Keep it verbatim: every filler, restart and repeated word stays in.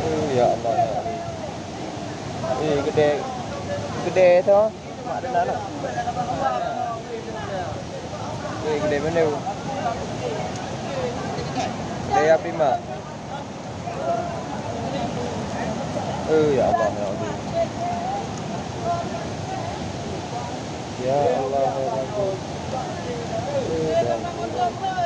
Oh, ya Allah, ya Allah. Eh, gede, gede tu. Mak dengar tu. Eh, gede benda. Gede api mak. Eh, ya Allah, ya Allah. Ya Allah, ya Allah. Eh, ya Allah.